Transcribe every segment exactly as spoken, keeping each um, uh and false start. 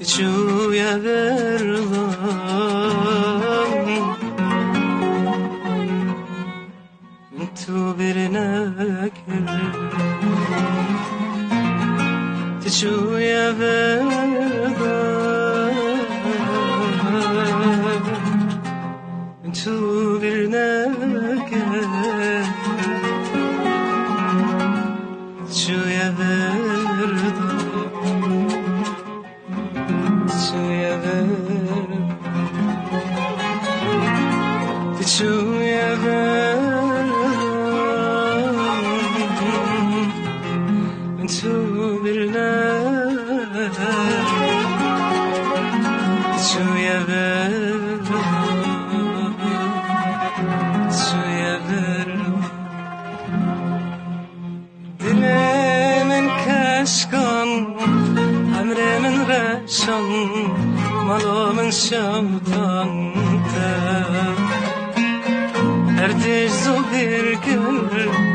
Çûye berdan, tu bir nekir. Tu çûye berdan, tu bir nekir. Tu çûye berdan. Çûye ver, çûye ver, çû birine. Çûye ver, çûye ver. Dilê min keşkan, emrê min reşan, mala min şewtan te. Her tişt zû bêr kir,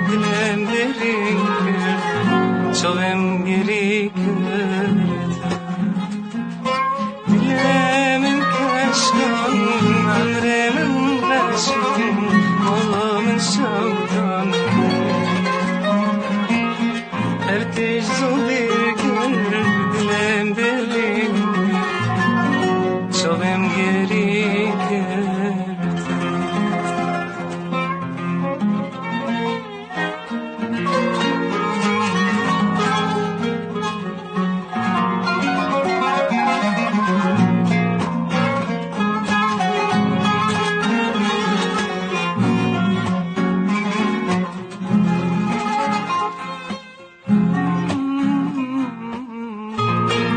dilê min bêrî kir, çavê min bêrî kir te. Dilê min keşkan, emrê min reşan, mala min şewtan. Her tişt zû bêr